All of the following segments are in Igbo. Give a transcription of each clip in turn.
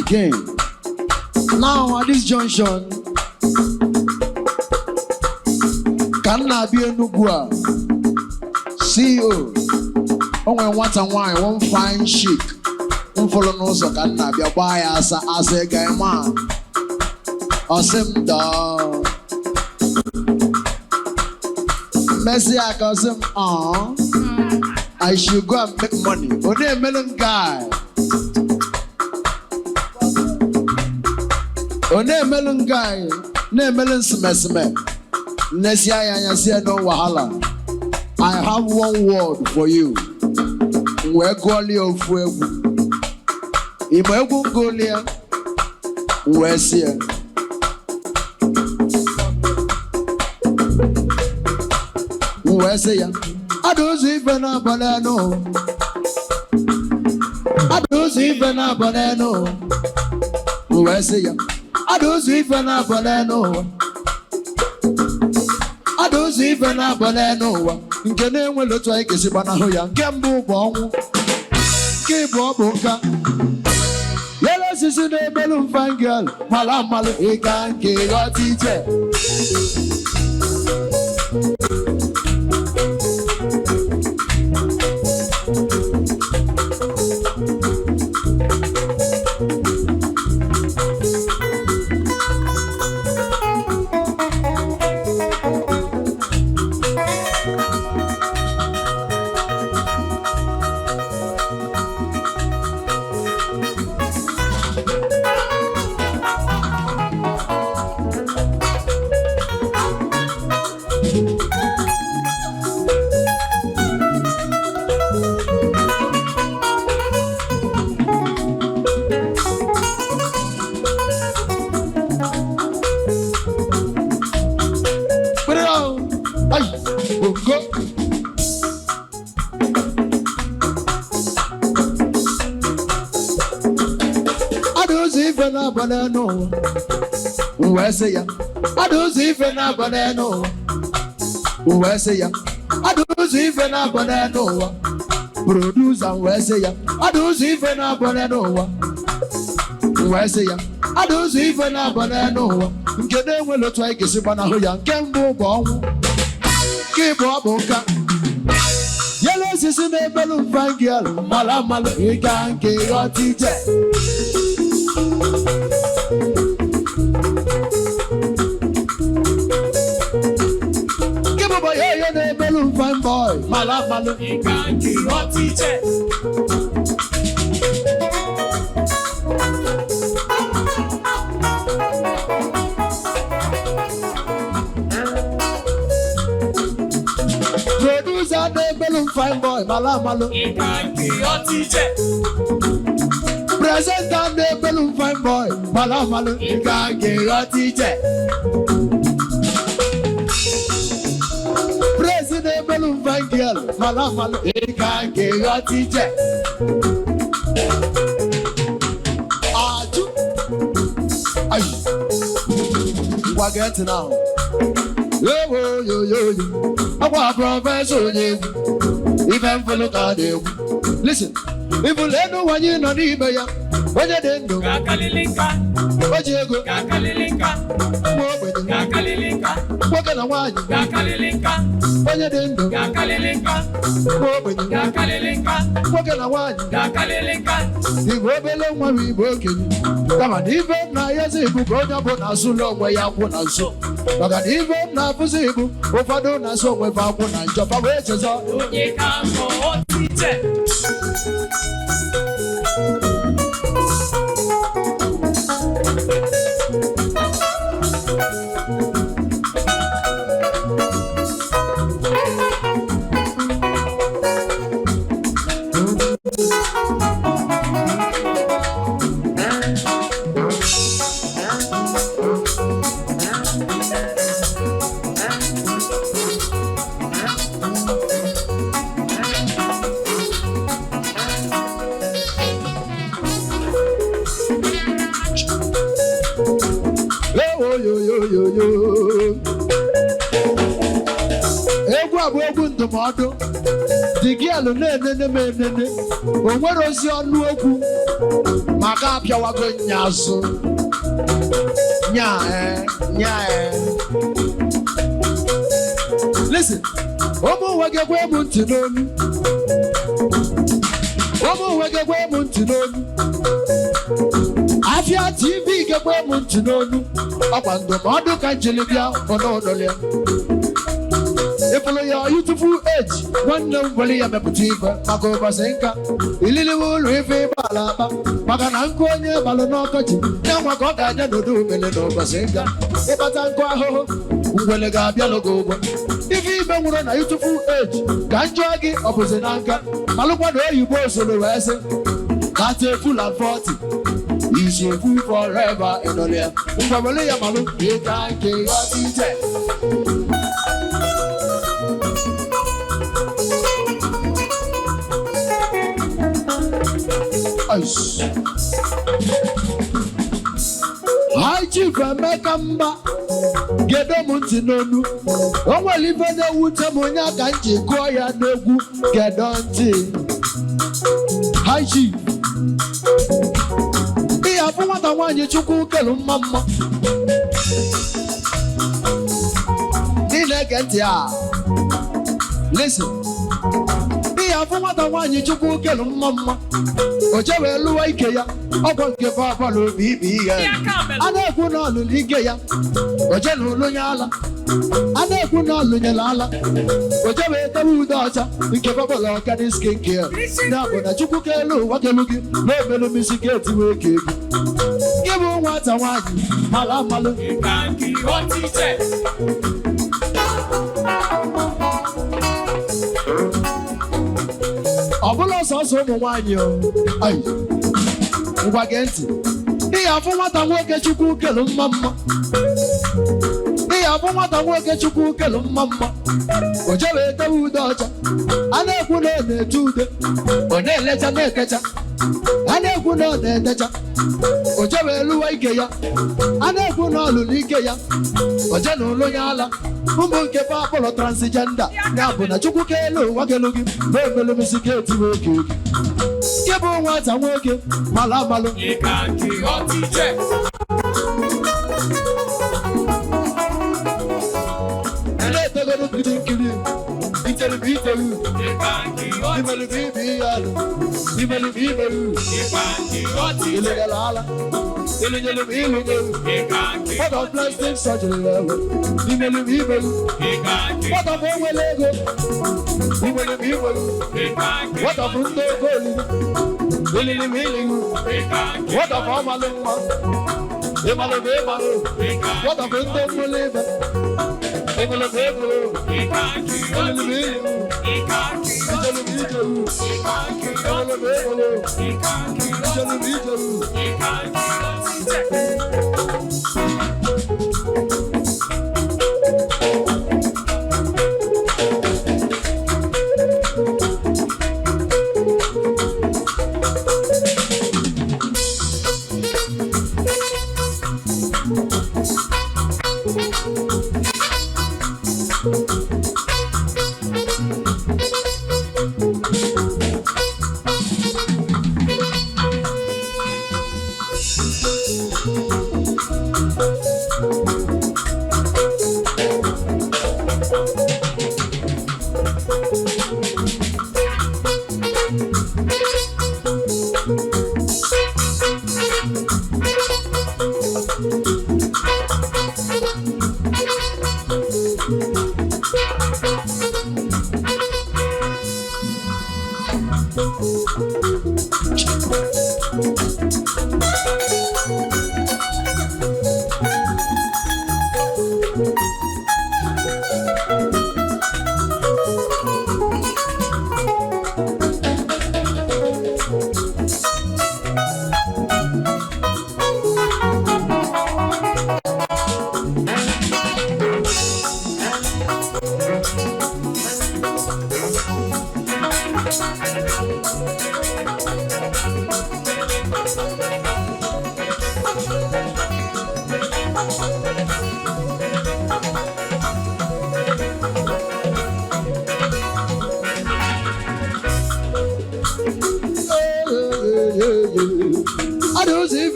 Again. Now at this junction, ka m na-abịa Enugwu a, CEO, o nwere nwata nwaanyị, one fine chick, m fụrụ n'ụzọ ka m na-abịa gbaa ya asa asa ịga ịma. Ọ sị m dọọ. Mmesi aka ọ sị m ọọ. I should go and make money. Ọ na-emelu m guy. Ọ na-emelu m guy. Na-emelu m smesime. Nnesi anya anya si ya, "No wahala. I have one word for you." M wee gụọlie ya ofu egwu. Ịma egwu m gụọlie ya? M wee sị ya. M wee sị ya, ada ụzọ ife na-abọ n'enu. Ada ụzọ ife na-abọ n'enu. M wee sị ya, ada ụzọ ife na-abọ n'enu ụwa. Ada ụzọ ife na-abọ n'enu ụwa. Nke na-enwere otu anyị ga-esi gbanahụ ya. Nke mbụ bụ ọnwụ. Nke ịbụọ bụ nka. Lele osisi na-emelu fine girl, mala mmalụ ịga nke ghọta ije. Put it on. Ay, bongo. Ada ụzọ ife na-abọ n'enu ụwa. M wee sị ya, ada ụzọ ife na-abọ n'enu ụwa. M wee sị ya, ada ụzọ ife na-abọ n'enu ụwa. Producer, m wee sị ya, ada ụzọ ife na-abọ n'enu ụwa. M wee sị ya, ada ụzọ ife na-abọ n'enu ụwa. Nke na-enwere otu anyị ga-esi gbanahụ ya. Nke mbụ bụ ọnwụ. Nke ịbụọ bụ nka. Yellow osisi na-emelu fine girl, mala mmalụ ịga nke ghọta ije. Nke bụ ya ihe na-emelu fine boy, mala mmalụ. Ịga nke ghọta ije. Producer na-emelu fine boy, mala mmalụ. Ịga nke ghọta ije. Presenter na-emelu fine boy, mala mmalụ ịga nke ghọta ije. Prezi na-emelu fine girl, mala mmalụ ịga nke ghọta ije. Ajụ. Ayi. Ngwa gee ntị now. Ewo yo yo yo. Akwa professor onye egwu. Ife mfụlụ ka na-egwu. Listen. Ifụlụ enu ụwa anyị nọ n'ime ya. Onye dị ndụ, Ga-akalili nka. o ji ego, Ga-akalili nka. nwa ogbenye, Ga-akalili nka. nwoke na nwaanyị, Ga-akalili nka. onye dị ndụ, Ga-akalili nka. nwa ogbenye, Ga-akalili nka. nwoke na nwaanyị, Ga-akalili nka. Igwe obele nwa bụ igwe okenye. Kama na ife m na-ayọzi bụ ka onye ọbụla asụla onwe ya kwụ na nso. Maka na ife m na-afụzi bụ ụfọdụ na-asụ onwe fa akwụ na njọ fa wee chezọ. Onye ka mbọ ghọta ije. Ewo yo yo yo yo. Egwu a bụ egwu ndụmọdụ. The girl na-enene m enene, o nwere ozi ọnụ okwu maka apịawago nya azụ nya ee nya ee. Listen, ụmụ nwe ga-ekwe m ntị n'olu, ụmụ nwe ga-ekwe m ntị n'olu, Afia TV ga-ekwe m ntị n'olu. Ọkwa ndụmọdụ ka njiri bịa ọnụụlọ ya. Ịfụlụ ya youthful age, nwanne m, gwere ya mepụta ife maka ụbọchị nka ililiwe ụlọ ife ịgbala akpa, maka na nkụ onye gbalụ n'ọkọchị ya nwa ka ọ ga-anya n'udu umele n'ụbọchị nka. Ịkpata nkụ ahụhụ, ngwele ga-abịa n'oge ụgwọ. Ife ibe nwụrụ na youthful age ka njọ gị, ọ bụzi na nka malụkwa na oyibo soro wee sị that a fool at 40 is a fool forever. Ịnọrọ ya, ngwa, were ya malụ ịka nke ghọta ije. Ice. High Chief Emeka Mba, gedo m ntị n'onu. O nwere ife na-ewute m, onye aka m ji gụọ ya n'egwu. Gedo ntị, High Chief. Ị afụ nwata nwaanyị Chukwu kelu mma mma. Ndị na-ege ntị a, listen. Ị afụ nwata nwaanyị Chukwu kelu mma mma, o je wee lụwa ike ya, ọgwọ nke fọbọlụ obi ibe ihe. A na-ekwu na ọlụlụ ike ya, o je na ụlụnye ala. A na-ekwu na ọlụnyere ala, o je wee tewe ude ọcha nke fọbọlụ organic skin care. Ya bụ na Chukwu kelu ụwa kelu gị na-emelu m isi ka etiwe eke gị. Gị bụ nwata nwaanyị mara amalụ. Ịka nke ọchịchị. Ọ bụla sọsọ ụmụ nwaanyị o. Ai, ngwa, gee ntị. Ị ga-afụ nwata nwoke Chukwu kelu mma mma. Ị ga-afụ nwata nwoke Chukwu kelu mma mma, o je wee tewe ude ọcha. A na-ekwu na ọ na-ete ude, ọ na-elecha na-etecha. A na-ekwu na ọ na-etecha, o je wee lụwa ike ya. A na-ekwu na ọ lụrụ ike ya, o je na ụlụ ya ala. Ụmụ nke fa akpọrọ transgender. Ya bụ na Chukwu kelu ụwa kelu gị na-emelu m isi ka etiwe oke gị. Gị bụ nwata nwoke malụ amalụ. Ịka nke ọchịchị. Na-etegoro nkiri nkiri itere bụ iteru. Ịka nke Imelu ọchịchị. bụ ibe ihe alụ imelu bụ imeru. Ịka nke ọchịchị. Ilunyere ala ilunyere bụ ilunyere. Ịka nke What of plastic surgery level imelu bụ imeru. Ịka nke What of enwere ego imelu bụ imeru. Ịka nke What of ndị ego olili ilili bụ ilihu. Ịka nke What of ọmalụ mma ịmalụ bụ ịmalụ. Ịka What of ndị mmụlụ ibe ịmalụ bụ ịmalụ. Ịka nke Ilili bụ ọchịchị. ilihu. Ịka nke Ijelu bụ ijelu. Ịka nke Ịmalụ bụ ịmalụ. Ịka nke Ijelu bụ ijelu. Ịka nke ọchịchị.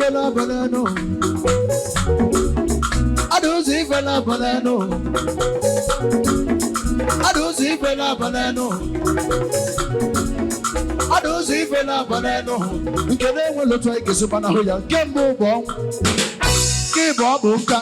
ife na-abalị n'ụwa. Ada ụzọ ife na-abalị n'ụwa. Ada ụzọ ife na-abalị n'ụwa. Ada ụzọ ife na-abalị n'ụwa nke na-enwere otu anyị ga-esi gbanahụ ya. Nke mbụ bụ ọnwụ, nke ịbụ ọ bụ nka.